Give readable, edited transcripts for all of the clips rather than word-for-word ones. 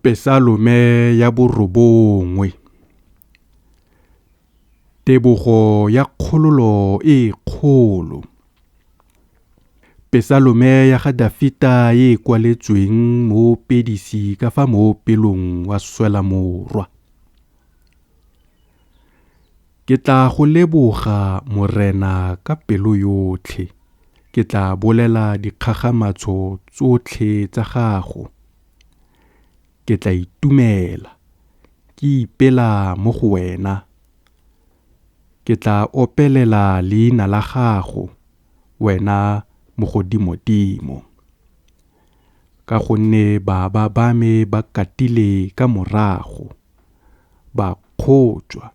Pesalome ya borobongwe. Tebogo ya kgololo e kgolo. Pesalome ya ga Dafita e e kwaletsweng moopedisi ka fa moopelong wa Swela morwa. Ke tla go leboga, Morena, ka pelo yotlhe, ke tla bolela dikgakgamatso tsotlhe tsa gago. Ke tla itumela, ke ipela mo go wena. Ke tla opelela leina la gago, wena Mogodimodimo. Ka gonne baba ba me ba katile ka morago, ba kgotšwa,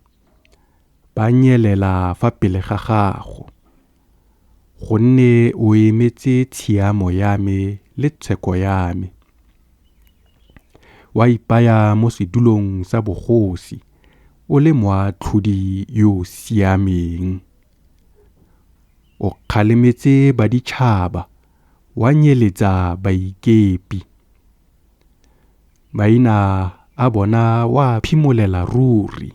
ba nyelela fa pele ga gago. Gonne o emetse tshiamo ya me le tsheko ya me, wa ipaya mo sedulong sa bogosi o le moatlhodi yo o siameng. O kgalemetse baditšhaba, wa nyeletsa baikepi. Maina a bona wa a phimolela ruri.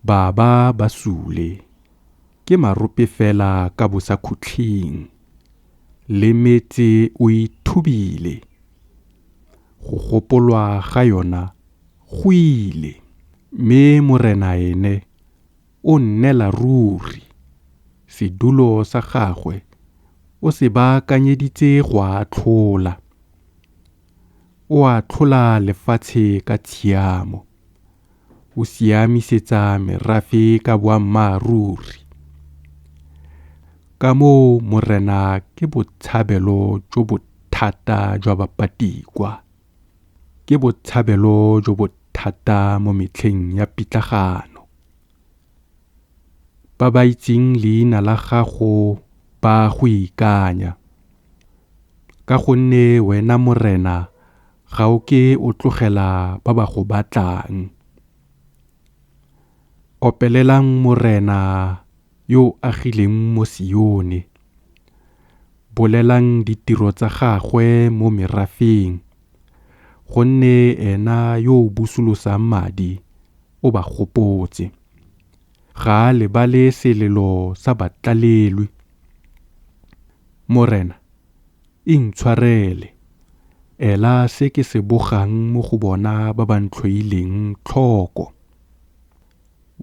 Baba ba sule, ke marope fela ka bosakhutleng, le metse o e thubile, go gopolwa ga yona go ile. Mme Morena ene o nnela ruri, sedulo sa gagwe o se baakanyeditse go atlhola. O atlhola lefatshe ka tshiamo, o siamisetsa merafe ka boammaaruri. Ka moo Morena ke botshabelo jo bo thata jwa bapatikwa, ke botshabelo jo bo thata mo metlheng ya pitlagano. Ba ba itseng leina la gago ba a go ikanya, ka gonne wena Morena ga o ke o tlogela ba ba go batlang. Opelelang Morena yo o agileng mo Sione, bolelang ditiro tsa gagwe mo merafeng, gonne ena yo o busolosang madi o ba gopotse, ga a lebale selelo sa batlalelwi. Morena, intshwarele, ela se ke se bogang mo go bona ba ba ntlhoileng tlhoko,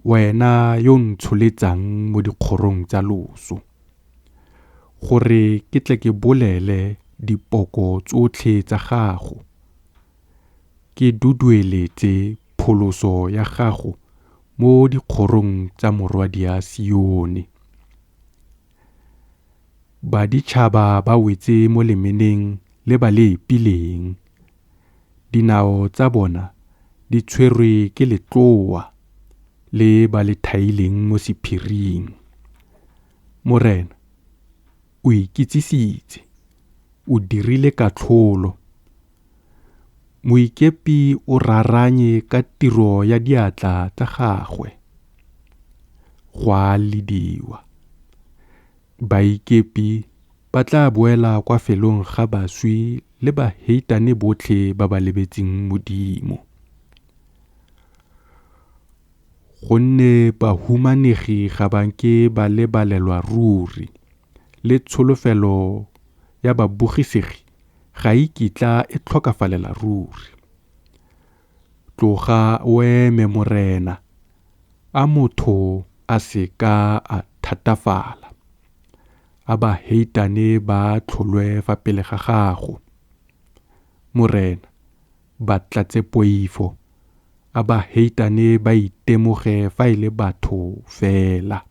wena yo o ntsholetsang mo dikgorong tsa loso, gore ke tle ke bolele dipoko tsotlhe tsa gago, ke dudueletse pholoso ya gago mo dikgorong tsa morwadia Sione. Baditšhaba ba wetse mo lemeneng le ba le epileng, dinao tsa bona di tshwerwe ke letloa le ba le thaileng mo sephiring. Morena, o ikitsisitse, o dirile katlholo. Moikepi o raraanye ka tiro ya diatla tsa gagwe. Go a lediwa. Baikepi ba tla boela kwa felong ga baswi le baheitane botlhe ba ba lebetseng Modimo. Gonne bahumanegi ga ba nke ba lebalelwa ruri, le tsholofelo ya babogisegi ga e kitla e tlhokafalela ruri. Tloga o eme Morena, a motho a se ka a thatafala, a baheitane ba atlholwe fa pele ga gago. Morena, ba tlatse poifo, a baheitane ba itemoge fa e le batho fela.